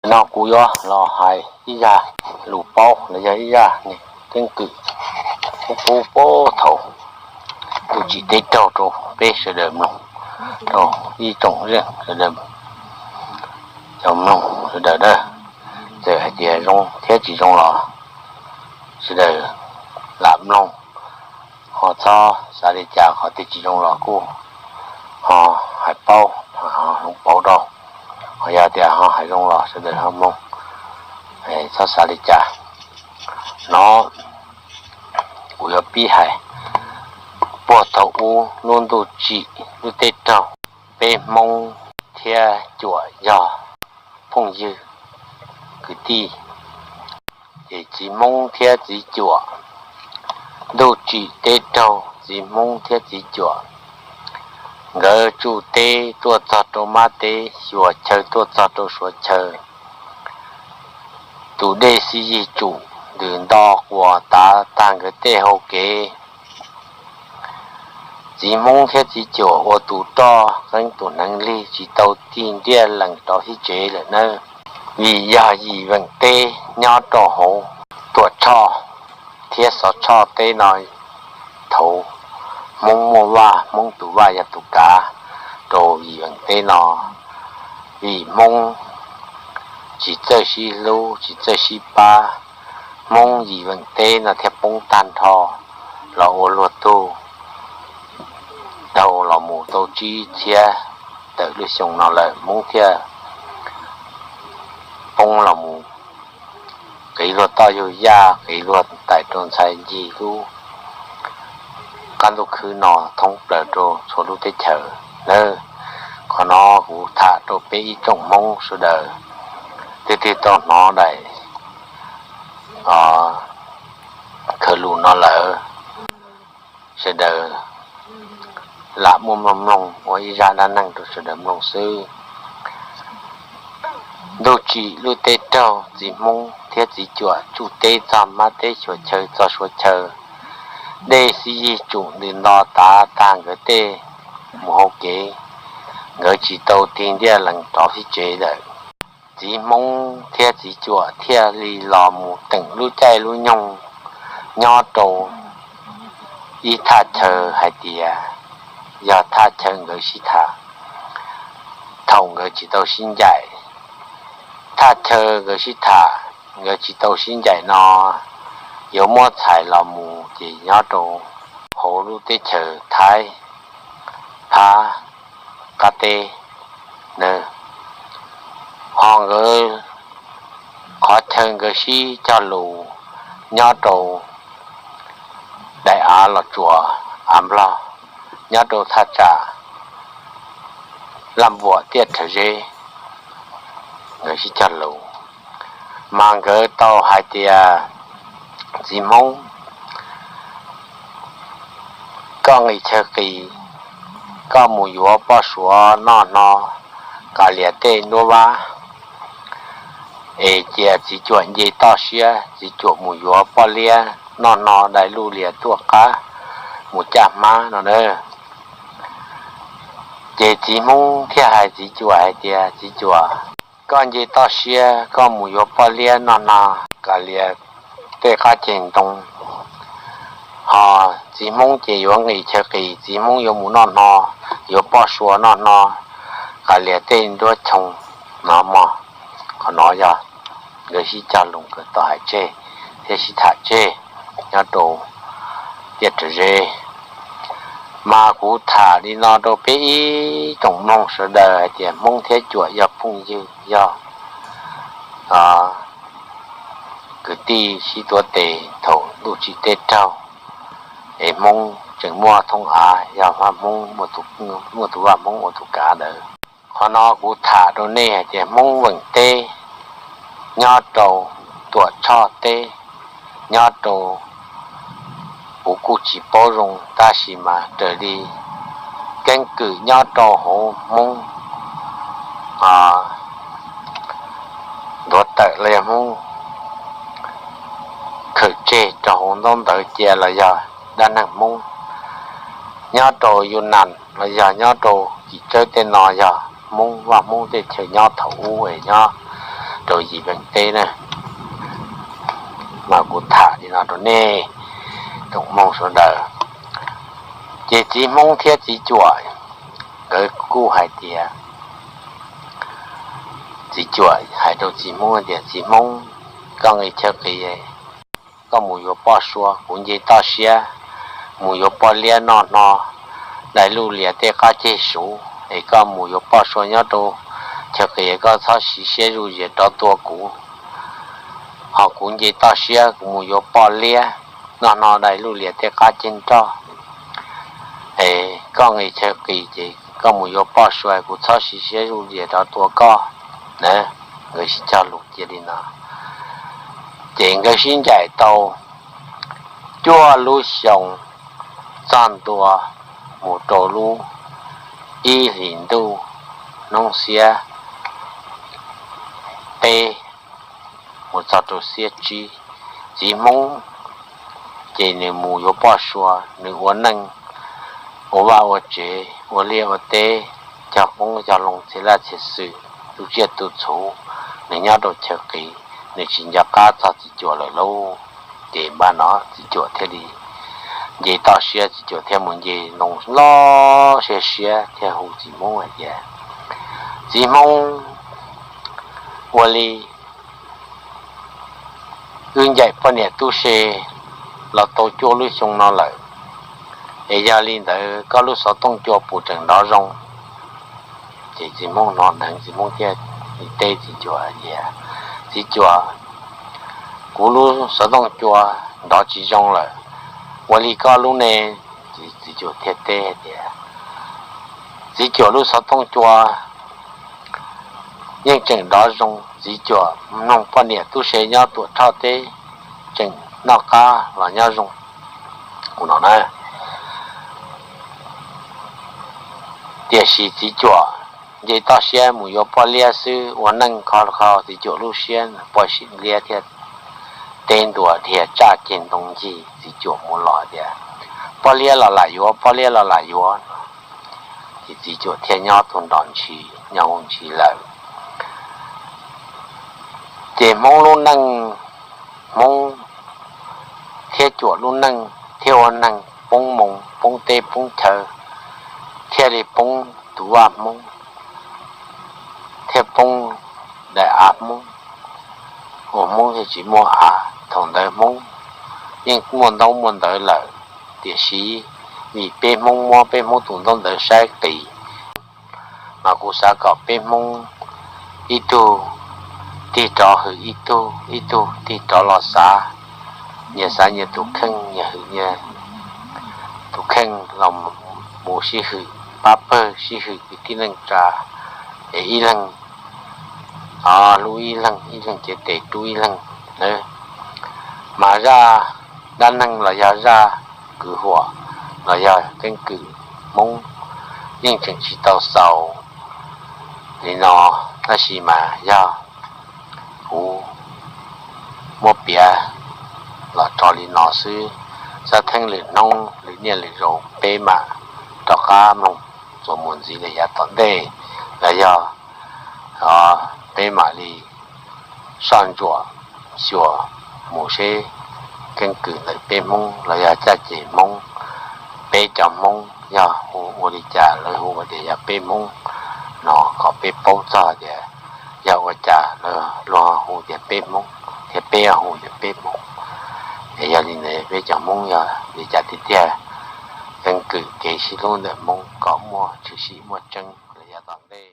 No kuv yuav los hais ib zaj lus paub los yog ib zaj keeb kwm, kuv pub thaum Ntuj Tsim teb raug rau peb sawv daws mloog, rau ib tsoom zeej sawv daws, cov mloog sawv daws na, txawm hais tias zoo thiab tsis zoo los sawv daws lam mloog, ho txhob xav li cas. Qhov twg tsis zoo los kuj ho hais paub, hloov pauv rau, ho yog tias ho hais zoo los sawv daws ho mloog, txhob xav li cas. No kuv yuav pib hais. Puag thaum ub lub ntuj tsim lub teb raug, peb Hmoob thiab Cuam yog phooj ywg kwv tij. Ces txiv Hmoob thiab txiv Cuam, ntuj tsim teb raug txiv Hmoob thiab txiv Cuam, nkawd tsuj teb tuaj txog rau mab teb, xyuas chaw tuaj txog rau suav chaw. Tus dej xib yig tsum ntws nto quas tav tag nkawd tej hau kev. Txiv Hmoob thiab txiv Cuam ua tus roj qeeb tus hneev lig tsis tau tig ntiaj lees rau hib tsev lawm nawb. Vim yog Yim Veem teb nyob rau hauv Tuam Tshoj thiab Xov Tshoj teb no, thaum Hmoob muaj vaj, Hmoob tus vaj yog tus kav rau Yim Veem teb no. Vim Hmoob tsis txawj sib hlub tsis txawj sib pab, Hmoob Yim Veem teb no thiaj poob tag nrho los ua luag tug. Dhau los mus tau tsib txhiab tawm lub xyoo no lawm Hmoob thiaj poob los mus qiv luag toj yug yaj, qiv luag tais rau ntxhais ncig lub qab ntuj khwb no thoob plaws rau txhua lub teb chaws nawb. Qhov no kuv tham rau peb ib tsoom Hmoob sawv daws twb twb tau hnov daim khawv lus no lawm, sawv daws lam muaj mloog mloog ua ib zaj dab neeg rau sawv daws mloog xwb. Ntuj tsim lub teb raug, txiv Hmoob thiab txiv Cuam tsuj teb txog mab teb xyuas chaw txog suav chaw. Dej xib yig tsum ntws nto tav tag nkawd tej mus hauv kev, nkawd tsis tau tig ntiaj lees rov hib tsev lawm. Txiv Hmoob thiab txiv Cuam thiaj li los mus teem lub caij lub nyoog nyob rau ib thaj chaw hais tias yog thaj chaw nkawd sib tham thaum nkawd tsis tau sib ncaim. Thaj chaw nkawd sib tham, nkawd tsis tau sib ncaim no yuav muab txhais los mus ces nyob rau hauv lub teb chaws Thaib phab qab teb na. Ho nkawd qhov chaw nkawd sib cog lus nyob rau daim av los tsuas av Nplog, nyob rau thaj tsam Laj Npuam Tiaj Rhawv Zeb, nkawd sib cog lus. Mas nkawd tau hais tias, txiv Hmoob, koj nqis chaw qis, koj mus yuav poj suav noj hno, kav lias tej nruab vab, es cia txiv Cuam nce toj siab, txiv Cuam mus yuav poj liab noj hno dai luj lias tuaj qab mus caj hmab no na. Ces txiv Hmoob thiaj hais txiv Cuam hais tias, txiv Cuam, koj nce toj siab koj mus yuav poj liab noj hno, kav lias tej qab ceg ntoo. Ho txiv Hmoob ces yuav nqis chaw qis, txiv Hmoob yuav mus noj hno, yuav poj suav noj hno, kav lias tej nruab choo no mog. Qhov no yog nkawd sib cog lus nkawd tau hais tseg thiab sib tham tseg nyob rau Tiaj Rhawv Zeb. Mas kuv tham li no rau peb ib tsoom mloog sawv daws hais tias Hmoob thiab Cuam yog phooj ywg, yog kwv tij sib tuav tes thaum ntuj tsim teb raug, es Hmoob tseem muaj thoob av, yog Vaj Hmoob, muaj tus Vaj Hmoob ua tus kav ntawd. Qhov no kuv tham rau nej hais tias Hmoob Veem teb, nyob rau Tuam Tshoj teb, nyob rau, kuv kuj tsis paub zoo tab sis mas raws li keeb kwm nyob rau hauv Hmoob ntuav tawm los yog Hmoob khawm tseg rau hauv ntaub ntawv cia los yog dab neeg Hmoob nyob rau Yunas los yog nyob rau Kim Tsawb tej no yog Hmoob, Vaj Hmoob tej chaw nyob thaum ub es nyob rau yim veem teb na. Mas kuv tham li no rau nej tsoom Hmoob sawv daws. Ces txiv Hmoob thiab txiv Cuam nkawd kuj hais tias, txiv Cuam hais rau txiv Hmoob tias, txiv Hmoob, koj nqi chaw qis, koj mus yuav poj sua, kuv nce toj siab mus yuav poj liab noj hno dai luj lias tej qab ceg suv, es koj mus yuav poj sua nyob rau chaw qis, koj txhob siv siab zuj zus rov tua kuv. Ho kuv nce toj siab kuv mus yuav poj liab noj hno dai luj lias tej qab ceg nroj. Es koj nqi chaw qis ces koj mus yuav poj sua, kuv txhob siv siab zuj zus rov tua koj na. Nkawd sib cog lus cia li no, ces nkawd sib ncaim tau cuaj lub xyoo, txog ntua mus rau lub ib hlis ntuj hnub xiab peb mus txog rau xiab tsib, txiv Hmoob ces nws mus yuav poj sua, nws ua neej ua vaj ua tsev, ua liaj ua teb, cog qoob cog loo txhia laj txhia xwm, tu tsiaj tu txhuv, nws nyob rau chaw qis, nws tsis nco qab txog txiv Cuam lawm lauj. Ces npaj no txiv Cuam thiaj li nce toj siab, txiv Cuam thiaj mus nce loo loj siab siab thiaj hu txiv Hmoob hais tias, txiv Hmoob, ua li wb ncaim poj niam tub se los tau cuaj lub xyoo no lawm, es yog li ntawd koj lub xov tooj cua puas tseem nrov zoo? Ces txiv Hmoob hnov ntawd txiv Hmoob thiaj li teb txiv Cuam tias, txiv Cuam, kuv lub xov tooj cua nrov tsis zoo lawm, ua li koj lub ne? Ces txiv Cuam thiaj teb tias, txiv Cuam lub xov tooj cua yeej tseem nrov zoo, txiv Cuam mloog poj niam tub se nyob Tuam Rhoj teb tseem noj qab los nyob zoo no na. Tiam sis txiv Cuam nce toj siab mus yuav poj liab xwb, ua neej kho kho txiv Cuam lub siab, poj sim liab thiaj teb ntua dhia tsaj ceg ntoo ncig txiv Cuam mus los tias, poj liab los lam yuav, poj liab los lam yuav no. Ces txiv Cuam thiaj nyob tus nrov ntshis nyob hu ntshis lawm. Ces Hmoob lub neej, Hmoob thiab Cuam lub neej thiaj ua neeg poob moo poob teb poob chaw, thiaj li poob tus vaj Hmoob, thiaj poob daim av Hmoob, ua Hmoob thiaj tsis muaj av. Thaum ntawd Hmoob yeej muaj ntaub muaj ntawv lawm, tiam sis vim peb Hmoob muab peb Hmoob tus ntaub ntawv saib qis, mas kuv xav kom peb Hmoob ib tug tig rov hwm ib tug, ib tug tig rov los xav, nyias xav nyias tus kheej, nyias hwm nyias tus kheej los mus sib hwm, pab pawg sib hwm kwv tij neej tsa, es ib leeg hlub ib leeg, ib leeg cev tes rub ib leeg. Mas zaj dab neeg los yog zaj kwv huam los yog keeb kwm Hmoob yeej tseem tsis tau xaus li no, tab sis mas yog kuv muab piav los tso li no xwb. Xav theej lwm hnub lwm niaj lwm zaus peb mam rov qab mloog txuas mus ntxiv li yav tom ntej, los yog peb mam li soj ntsuam xyuas mus seb keeb kwm ntawm peb Hmoob los yog caj ces Hmoob, peb cov Hmoob yog hu ua li cas lawv hu tias yog peb Hmoob no, kom peb paub txog tias yog ua cas lawv luag hu tias peb Hmoob thiab peb hu tias peb Hmoob. Es yog li ntawd peb cov Hmoob yog li cas tiag tiag, keeb kwm kev sib hlub ntawm Hmoob kom muaj tshwm sim muaj tseeb li yav tom ntej.